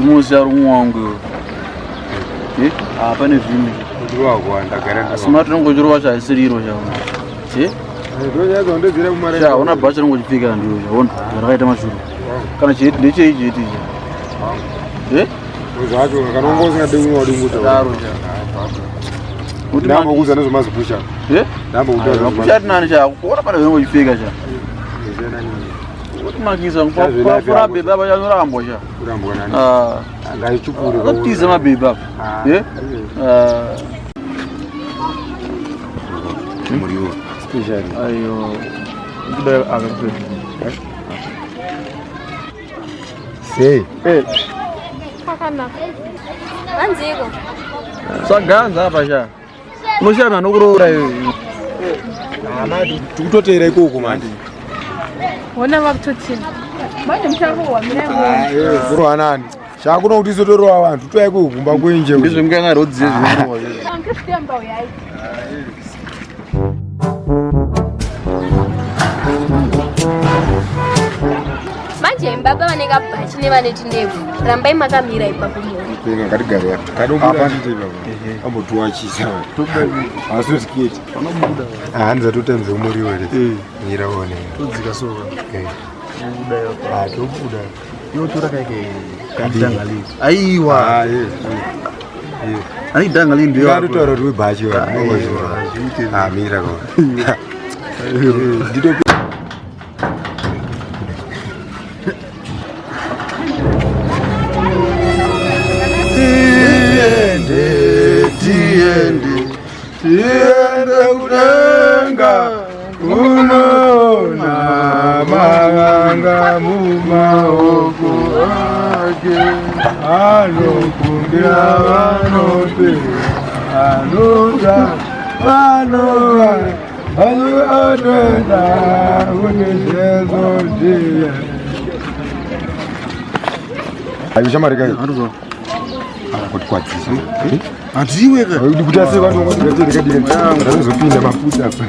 Unosiya rumwe wangu iwe. Eh, ah pane zvimwe. Asi mati unongochirova chaisiriro chavo. Eh? Sha, ona bhachi ringochipfeka ndiro sha, ona rakaita mashuru. Kana cheti ndechei cheti ichi? Eh? Zvacho kana unga usingade kunwa wadi Daro sha. Kuti Ndambokuudza nezvemazipusha. Eh? Ndambokuudza Mapusha atinani sha, kuona pane zvinongochipfeka sha. Kuti makisa kupfura bebe apa chanorambwa sha. Kurambwa nani? Ah. Ngaichukure. Akatiza mabebe apa. Eh? Ah. Muriwo. Special. Ayo. Ndibaya aka. Sei? Eh. Pakanaka. Hanziko. Saganza apa sha. Unoshaya vanhu vanokuroora iwe. Tikutoteera ikoko manje. Hona vakutotina. Manje mucharohwa mirai muone. Kurohwa nani? Chakuno kuti isu torohwa vanhu totoya kumba kwenje. Ndizvo mukanga rodzi zvinorohwa. Angifemba uyai. Manje baba vane kabhachi nevane tindebvu rambai makamira ipapo muone. Penga ngatigare apa. Kadobuda ndite ipapo. Ambotiwachisa. Asi tiketi. Panobuda. Ah, hanzi totemze muriwo here. Mira one. Todzika so. Eh. Tobuda ipapo. Ah, tobuda. Iwe tora kaike kadangali. Aiwa. Ah, eh. Eh. Ani dangali ndiyo. Ngatotaura kuti webhachi wa. Ah, mira ko. Ndito Tiende, tiende, tiende kudenga kunoona mavanga mumaoko ake anokumbira vanopera anoda vanova anoda kuti Jesu ndiye ayo shamari kai kutikwadzisa Handiwe ka. kuti asi vanhu vangu ndikadika ndazopinda mafuta apa.